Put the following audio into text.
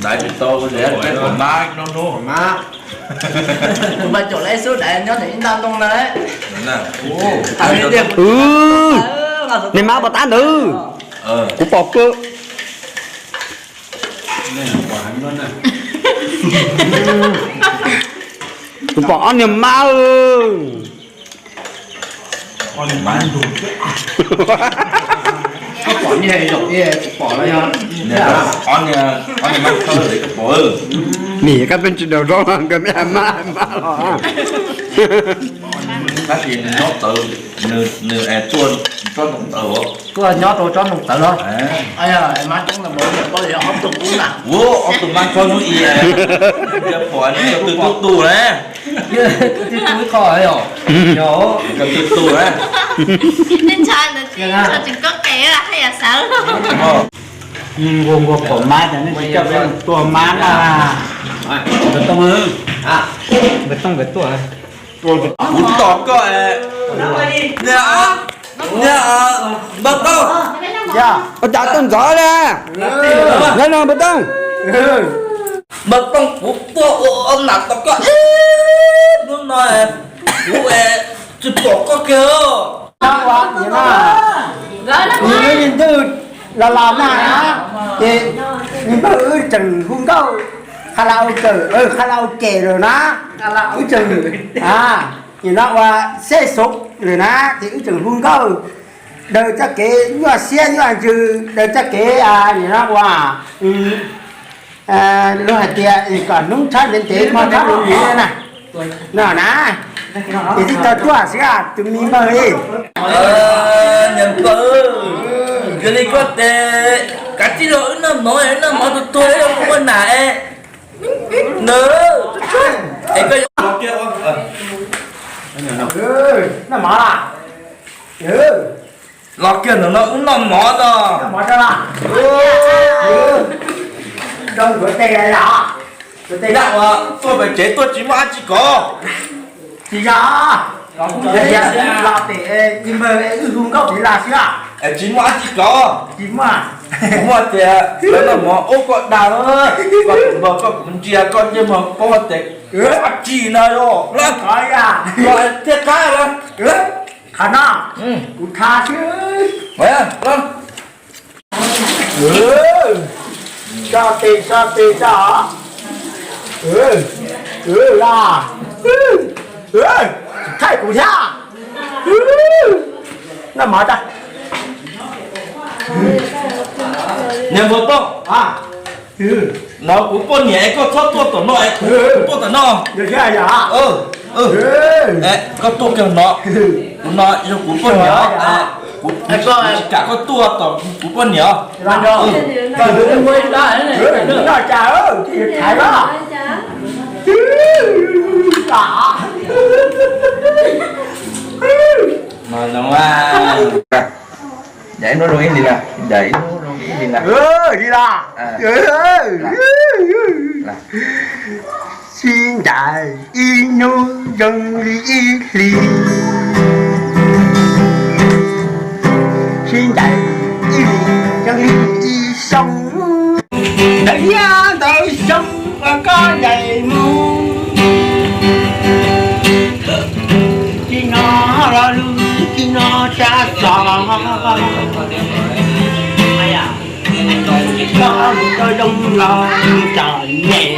Dais tsis tau, dais pom mab no no. Kuv mas caum lawv xub dais nyob ntawm ib nta ntoo na. Niag mab pos tab ntawd, kuv pom kawg. Kuv pom ob niag mab. Nim koj pheej tsis daws zaub nkawd me mab mab los. Tab sis nws nyob txawv, nws es tuaj tsob ntoo txawv os. Tuaj nyob rau tsob ntoo txawv los. Mab coob ntawd npaum li ob tug kub na. Ua ob tug mab tsob hnub i, pom nws twb tu tu na. Twb tu ib qho yom. Twb tu na. Ntshai ntawd tsis tseem koj qe haj yam sawv. Nquag nquag pom mab ces nej tsis coj peb mus tua mab na. Nkawd Tooj, nkawd Tooj nkawd tuaj. Kuv tos koj, niag, niag Npawg Tooj. Ua cas tuaj ntxov li? Npawg Tooj, Npawg Tooj, kuv tuaj ua nam tos koj ib hnub no, kuv tsis pom koj kiag. Nws ntwj los los na, ces nws npawg wb tseem hu nkauj kha la u kawm, kha la u ke lawm na, wb tseem, nim no ua seb xov lawm na, ces wb tseem hu nkauj daws txoj kev nyuaj siab nyuaj ntsws, daws txoj kev nim no ua luag hais tias kom hnub tshab ntev ntev hmo tshab ntev ntev na. No na, ces tib tau tuaj xwb tus me npawg li. Niam npawg, yog li koj ces kav tsij los wb noj mov, wb noj mov tuag tuag ib los mus ua nam es. Noj mov los kiag ntawm no wb noj mov no. Noj mov tso. Ua tuaj pem tsev tuaj tsis muaj dab tsi kov. Tsis yog, los pem wb hu nkauj pem las xwb. Es tsis muaj dab tsi kov. Tsis muaj. Muaj tias lawv noj mov ub koj dag, koj tus npawg koj kuv ntsia koj ntsej muag paub tias dab tsi no yog. Thiaj qab. Qhov no kuv tha xwb. Tso tes, tso tes, tso. Los thaij kuv thiab. Noj mov tso. Niam Npawg Tooj, no kuv poj niam es koj txhob tuaj tom no es kuv tuaj tom no. Koj tuaj kiag no, kuv no yog kuv poj niam, kuv tsis kam koj tuaj tom kuv poj niam. Ib hnub zoo ib hlis na, ib hnub zoo ib hlis na. Li los. Sib ncaim ib hnub zoo li ib hlis, sib ncaim ib hlis zoo li ib xyoo. Ntawd thiab ntawd xyoo uas koj ncaim mus, tsis hnov lo lus tsis hnov sab xov. Koj mus tau zoo los tsom nyem.